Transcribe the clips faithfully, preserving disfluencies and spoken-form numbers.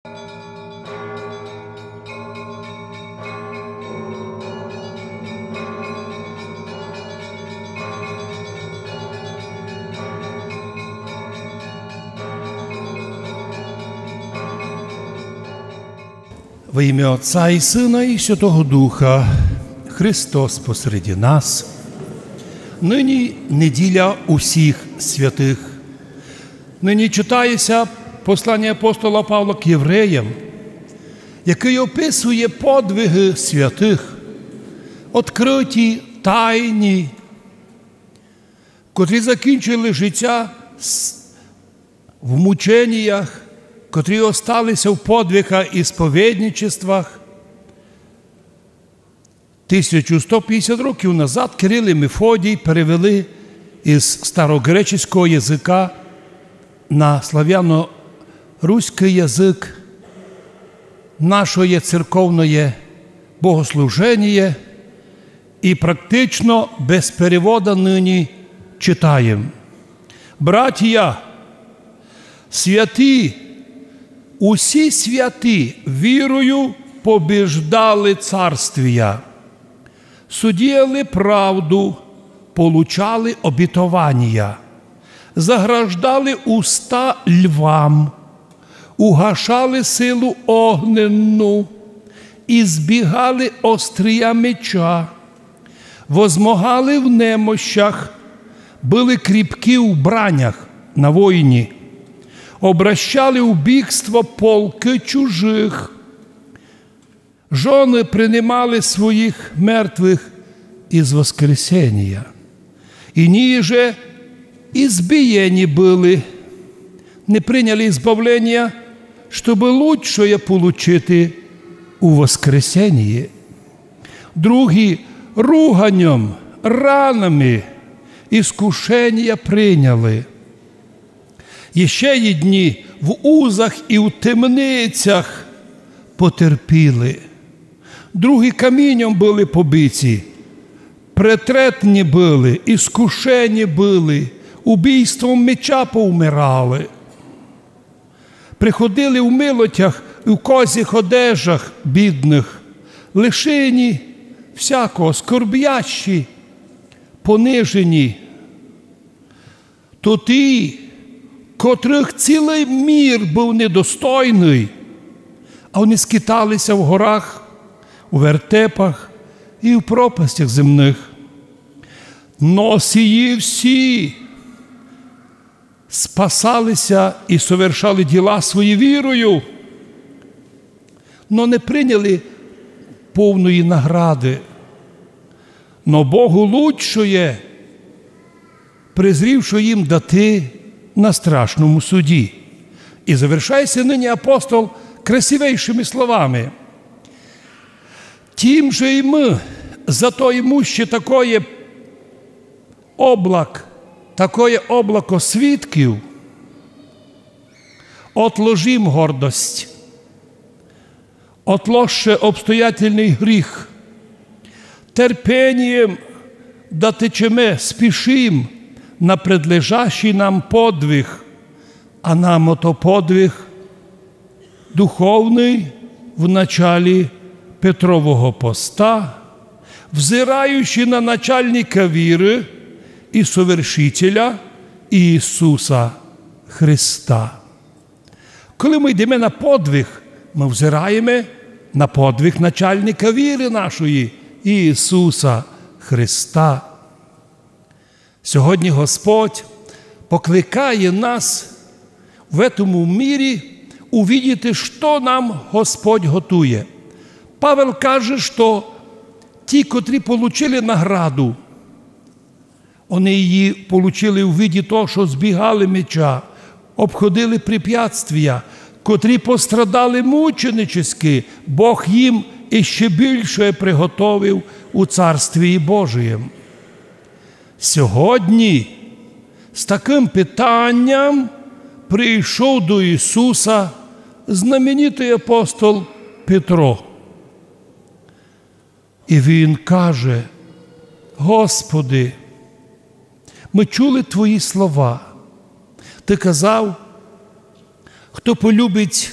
Во имя Отца и Сына и Святого Духа. Христос посреди нас. Нині неділя усіх святих. Нині читає ся послання апостола Павла к євреям, який описує подвиги святих, откриті, тайні, котрі закінчили життя с-, в мученіях, котрі осталися в подвигах і сповідничествах. Тисячу сто пятдесят років назад Кирил і Мефодій перевели із старогреческого языка на славяно-руськый язык нашоє церковноє богослуженіє і практично без перевода нині читаєм: Братія, святі, усі святі вірою побіждали царствія, судіяли правду, получали обітованія, заграждали уста львам, угашали силу огненну, избігали острія меча, возмогали в немощах, были кріпкі в бранях на войні, обращали у бігство полкы чужых, жоны принимали своїх мертвых из воскресенія. Ині же избиєні были, не приняли избавленія, щобы лучшоє получити у воскресенії. Другі руганьом, ранами искушенія приняли. Іщи єдні в узах і в темницях потерпіли. Другі каміньом были побиті, притретні были, искушені были, убійством меча повмирали. Приходили в милотях і в козьых одежах бідных, лишені всякого, скорбящі, понижені. То ті, котрых цілый мір быв недостойный, а они скитали ся в горах, у вертепах і в пропастях земных. Но сії всі спасали ся і совершали діла свої вірою, но не приняли повної награды. Но Богу лучшоє призрівши їм дати на страшному суді. І завершає ся нині апостол красивейшыми словами: Тім же і мы, зато имущи такоє облак, такоє облако свідків, отложім гордость, отложше обстоятельный гріх, терпенієм да течеме, спішім на предлежащий нам подвиг, а нам ото подвиг духовный в началі Петрового поста, взираючи на начальника віры і совершителя Ісуса Христа. Коли мы йдеме на подвиг, мы взираєме на подвиг начальника віры нашої, Ісуса Христа. Сьогодні Господь покликає нас в этому мірі увидіти, што нам Господь готує. Павел каже, што ті, котрі получили награду, они її получили у виді того, што збігали меча, обходили препятствія, котрі пострадали мученически, Бог їм іще більше приготовив у Царствії Божиєм. Сьогодні з такым питанням прийшов до Ісуса знаменитый апостол Петро. І він каже: Господи, мы чули Твої слова. Ты казав: хто полюбить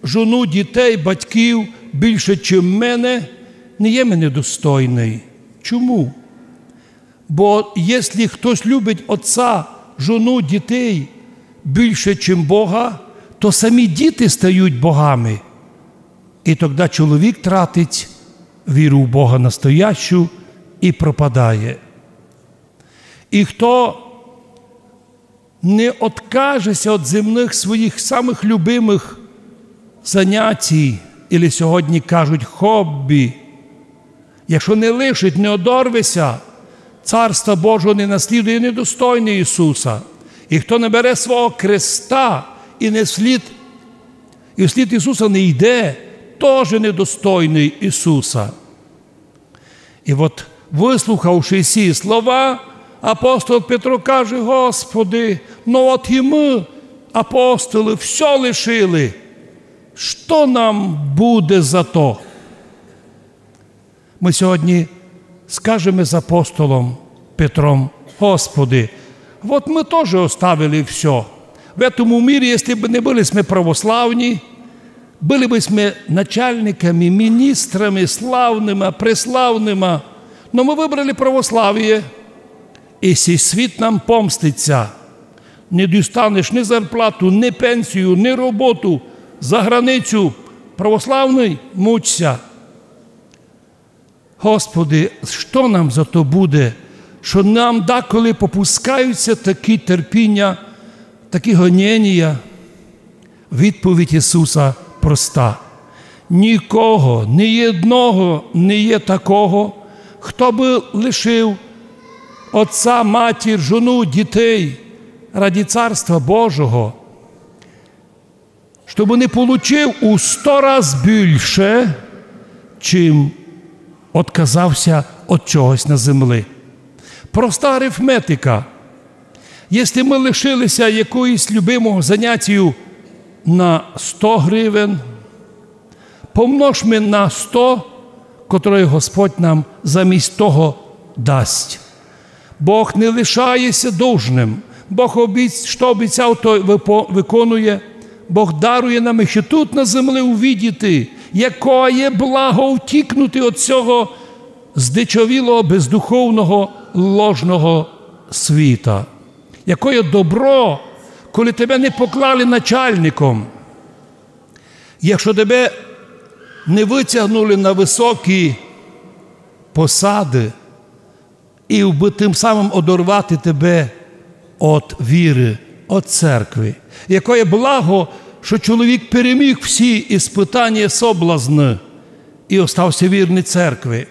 жону, дітей, батьків більше, чим мене, не є мене достойный. Чому? Бо якщо хтось любить отця, жону, дітей більше, чим Бога, то самі діти стають богами. І тогда чоловік тратить віру в Бога настоящу і пропадає. І хто не откаже ся від земных своїх самых любимых занятій, или сьогодні кажуть хобі, якщо не лишить, не одорве ся, Царства Божого не наслідує, недостойный Ісуса. І хто не бере свого креста і не вслід, і вслід Ісуса не йде, тоже недостойный Ісуса. І от, выслухавши сі слова, апостол Петро каже: «Господи, ну от і мы, апостолы, всьо лишили. Што нам буде за то?» Мы сьогодні скажеме з апостолом Петром: «Господи, от мы тоже оставили всьо. В этому мире, если бы не были сьме православні, были бы сьме начальниками, министрами, славныма, преславныма, но мы выбрали православіє, і сей світ нам помстить ся. Не дістанеш ні зарплату, ні пенсію, ні роботу, за границю, православный, муч ся». Господи, што нам за то буде, што нам даколи попускають ся такі терпіня, такі гонєнія? Відповідь Ісуса проста: нікого, ні єдного не є такого, хто бы лишив отца, матір, жону, дітей ради Царства Божого, щоб не получив у сто раз більше, чим отказав ся від чогось на земли. Проста арифметика. Якщо мы лишили ся якоїсь любимого занятію на сто гривен, помножме на сто, котрої Господь нам замість того дасть. Бог не лишає ся должным. Бог обіц-, што обіцяв, то выпо-, выконує. Бог дарує нам іщи тут на земли увидіти, якоє є благо втікнути від сього здичавілого, бездуховного, ложного світа. Якоє добро, коли тебе не поклали начальником, якщо тебе не вытягнули на высокі посады, і бы тым самым одорвати тебе від віры, від церкви. Якоє благо, што чоловік переміг всі іспытаня, соблазны і остав ся вірный церкви.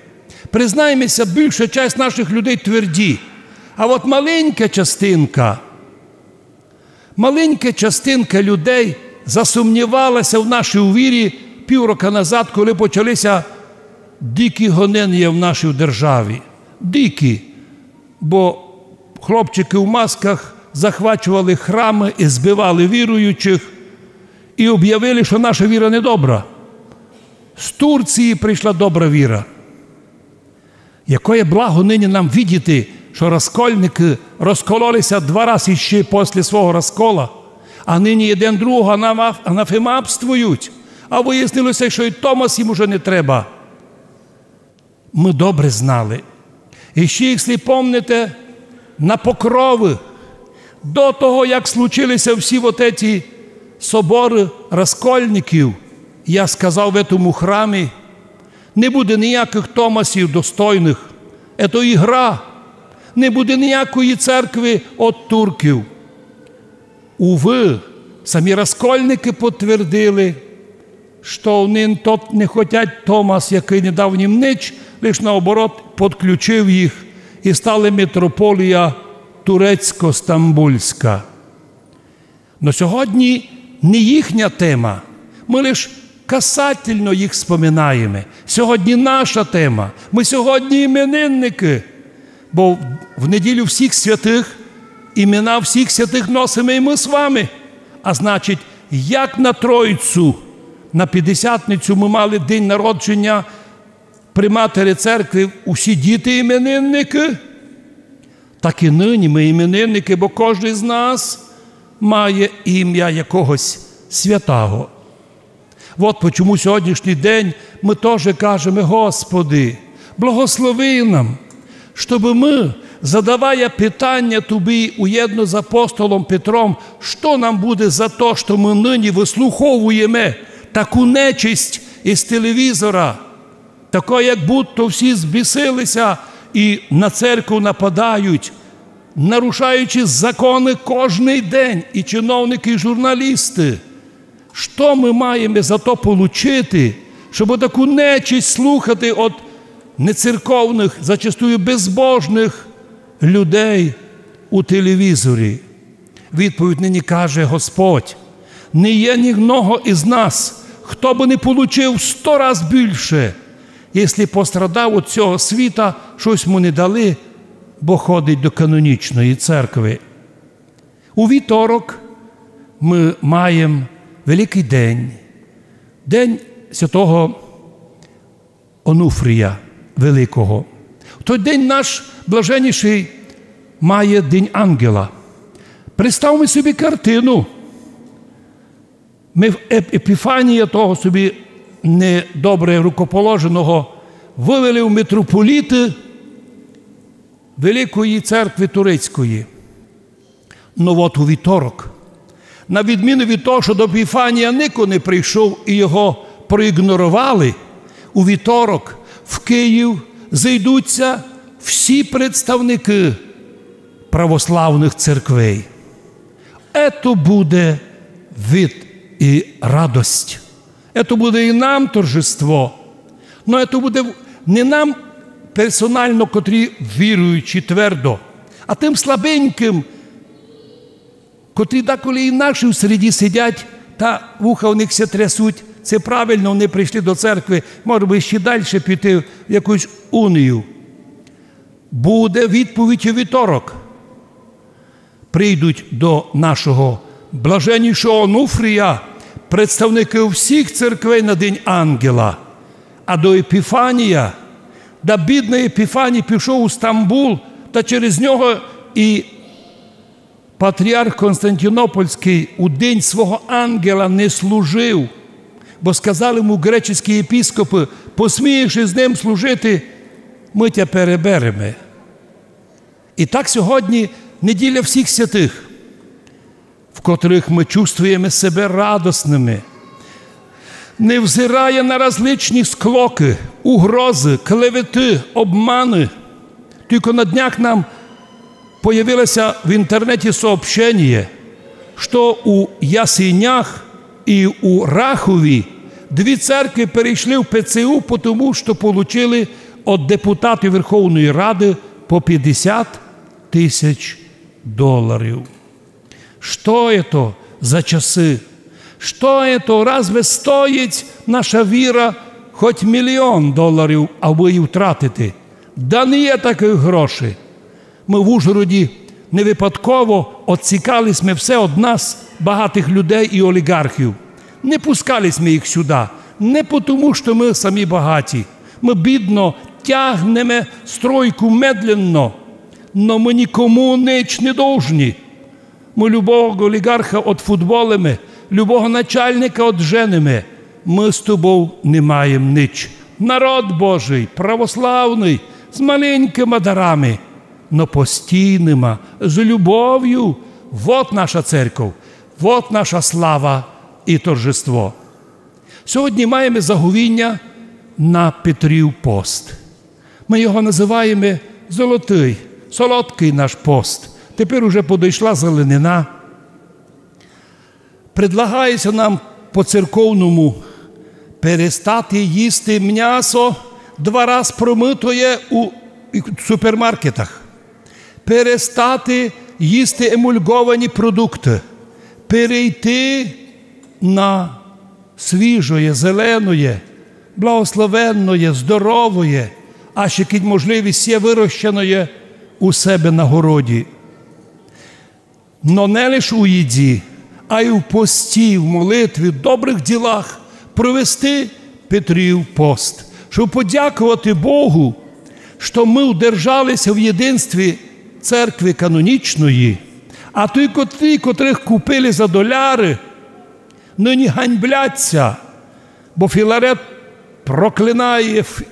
Признайме ся, більша часть наших людей тверді, а от маленька частинка, маленька частинка людей засумнівала ся в нашій вірі пів рока назад, коли почали ся дикі гоненя в нашій державі. Дикі. Бо хлопчикы в масках захвачували храмы і збивали віруючих, і обявили, што наша віра недобра. З Турції прийшла добра віра. Якоє благо нині нам видіти, што раскольникы розкололи ся два разы іщи после свого раскола, а нині єден другого анаф-, анафемабствують, а выяснило ся, што і Томас їм уже не треба. Мы добре знали. І ще, якщо помните, на Покровы, до того, як случили ся всі вот эти соборы раскольників, я сказав в этому храмі: «Не буде ніякых Томасів достойных. Ето ігра. Не буде ніякої церкви од турків». Увы, самі раскольникы потвердили, што они тот не хотять Томас, якый не дав їм нич, лиш наоборот подключив їх, і стали митрополія турецько-стамбульська. Но сьогодні не їхня тема. Мы лиш касательно їх споминаєме. Сьогодні наша тема. Мы сьогодні іменинникы. Бо в неділю всіх святых імена всіх святых носиме і мы з вами. А значить, як на Тройцю, на Пятдесятницю мы мали день народження Приматери Церкви, усі діти іменинникы, так і нині мы іменинникы, бо кожный з нас має імя якогось святого. Вот почему сьогоднішній день мы тоже кажеме: Господи, благослови нам, щобы мы, задавая питаня Тобі уєдно з апостолом Петром, што нам буде за то, што мы нині выслуховуєме таку нечисть из телевізора, тако, як будто всі збісили ся і на церкву нападають, нарушаючи законы кожный день, і чиновникы, і журналісты. Што мы маєме за то получити, щоб таку нечисть слухати од нецерковных, зачастую безбожных людей у телевізорі? Відповідь нині каже Господь: не є ні одного из нас, хто бы не получив сто раз більше, если пострадав од сього світа, штось му не дали, бо ходить до канонічної церкви. У вівторок мы маєм великый день, день святого Онуфрія Великого. В той день наш блаженнішый має день ангела. Представме собі картину. Мы в Еп-, Епіфанія, того собі недобре рукоположеного, вывели в митрополіты Великої церкви Турецької. Но от у вівторок, на відміну від того, што до Епіфанія нико не прийшов і його проігноровали, у вівторок в Київ зыйдуть ся всі представникы православных церквей. Ето буде вид і радость. Ето буде і нам торжество. Но ето буде в-, не нам персонално, котрі віруючі твердо, а тым слабенькым, котрі деколи і наші в середі сидять, та вуха у них ся трясуть. Се правильно, они прийшли до церкви, може бы ще дальше піти в якусь унію. Буде відповідь у вівторок. Прийдуть до нашого блаженнішого Онуфрія представникы всіх церквей на день ангела, а до Епіфанія, да бідный Епіфаній пішов у Стамбул, та через нього і патріарх Константинопольськый у день свого ангела не служив, бо сказали му греческі єпископы: «Посмієш из ним служити, мы тя перебереме». І так сьогодні неділя всіх святых, в котрых мы чувствуєме себе радосными, невзирая на различні склокы, угрозы, клеветы, обманы. Тілько на днях нам появило ся в інтернеті сообщеніє, што у Ясінях і у Рахові дві церкви перейшли в П Ц У, потому што получили од депутатів Верховної Рады по пятдесят тисяч доларів. Што ето за часы? Што ето? Разве стоїть наша віра хоть міліон доларів, абы її втратити? Да не є такых грошей. Мы в Ужгороді не випадково одсікали сьме все од нас, багатых людей і оліґархів. Не пускали сьме їх сюда. Не потому, што мы самі багаті. Мы бідно тягнеме стройку медленно, но мы нікому нич не должні. Мы любого оліґарха одфутболиме, любого начальника одженеме. Мы з тобов не маєм нич. Народ Божий, православный, з маленькыма дарами, но постійныма, з любовю. Вот наша церков, вот наша слава і торжество. Сьогодні маєме заговіня на Петрів пост. Мы його называєме золотый, солодкый наш пост. Тепер уже подойшла зеленина. Предлагає ся нам по-церковному перестати їсти мнясо два раз промытоє у супермаркетах, перестати їсти емульґовані продукты, перейти на свіжоє, зеленоє, благословенноє, здоровоє, а ще кідь можливість є, вырощеноє у себе на городі. Но не лиш у їді, а й у пості, в молитві, в добрых ділах провести Петрів пост, щоб подяковати Богу, што мы удержали ся в єдинстві церкви канонічної, а ті, котрі, котрых купили за доляры, нині ганьблять ся, Бо Філарет проклинає Ф-,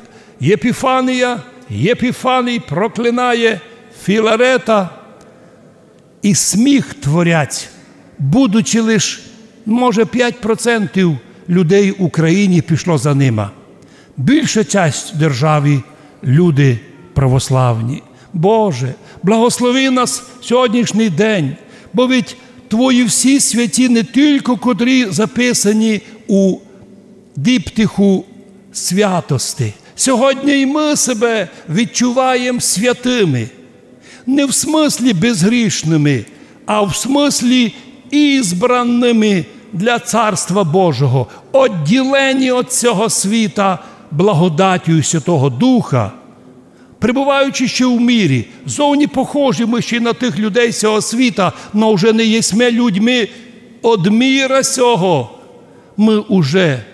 Єпіфанія, Єпіфаній проклинає Філарета. І сміх творять, будучи лиш, може, пять процентів людей в Україні пішло за нима. Більша часть в державі люди православні. Боже, благослови нас сьогоднішній день, бо ведь Твої всі святі не тілько котрі записані у диптиху святости. Сьогодні й ми себе відчуваєм святыми. Не в смыслі безгрішными, а в смыслі избранными для Царства Божого, одділені од сього світа благодатю Святого Духа. Пребываючи ще в мірі, зовні похожі мы ще на тых людей сього світа, но вже не єсме людьми од міра сього. Мы уже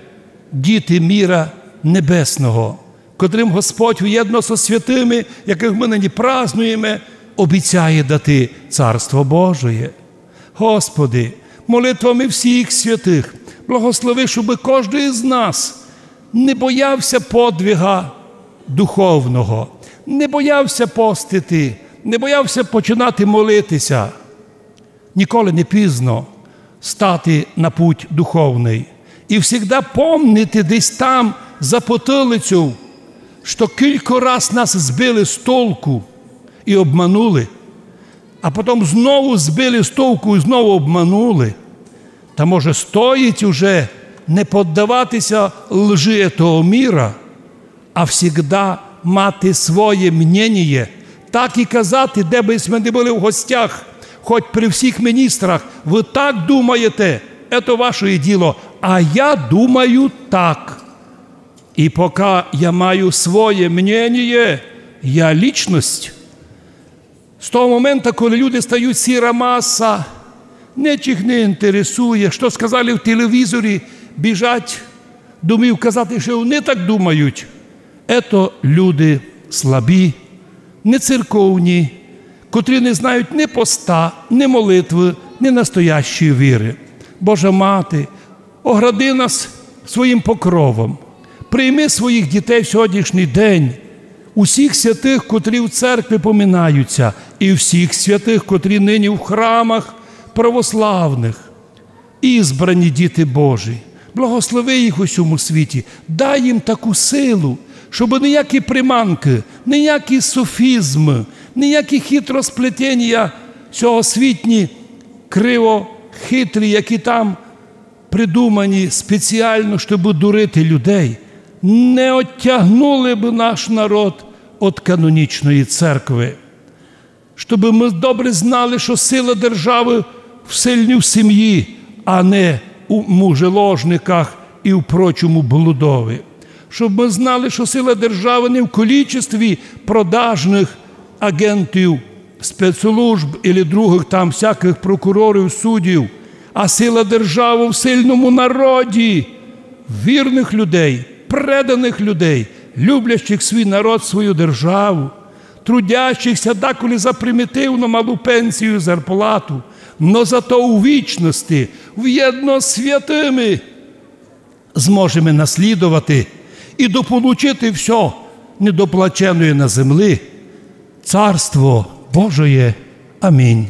діти міра небесного, котрым Господь вєдно со святыми, якых мы нині празнуєме, обіцяє дати Царство Божоє. Господи, молитвами всіх святых благослови, щобы кождый з нас не боявся подвига духовного, не боявся постити, не боявся починати молитися. Ніколи не пізно стати на путь духовный. І всегда помнити десь там за потылицю, што кілько раз нас збили з толку і обманули, а потом знову збили з толку і знову обманули. Та, може, стоїть уже не поддаватися лжи етого міра, а всегда мати своє мненіє, так і казати, де бы сьме не были в гостях, хоть при всіх міністрах: «Вы так думаєте, ето ваше діло, а я думаю так. І пока я маю своє мненіє, я лічность». З того момента, коли люди стають сіра маса, нич їх не інтересує, што сказали в телевізорі, біжать домів казати, што они так думають. Ето люди слабі, нецерковні, котрі не знають ні поста, ні молитвы, ні настоящої віры. Божа Мати, огради нас своїм покровом. Прийми своїх дітей в сьогоднішній день, усіх святых, котрі в церкві поминаються, і всіх святых, котрі нині в храмах православных. Избрані діти Божі, благослови їх у сьому світі, дай їм таку силу, щоб ніякі приманкы, ніякі софізмы, ніякі хитросплетенія сьогосвітні, кривохитрі, які там придумані спеціално, щоб дурити людей, не оттягнули бы наш народ од канонічної церкви. Щоб мы добре знали, што сила державы в сильній сім'ї, а не у мужеложниках і в прочому блудови. Щоб мы знали, што сила державы не в количестві продажных агентів спецслужб или другых там всякых прокурорів, суддів, а сила державы в сильному народі, вірных людей, преданых людей, люблящих свій народ, свою державу, трудящихся даколи за примітивну малу пенсію і зарплату, но зато у вічности вєдно з святыми зможеме наслідовати і дополучити всьо недоплаченоє на земли Царство Божоє. Амінь.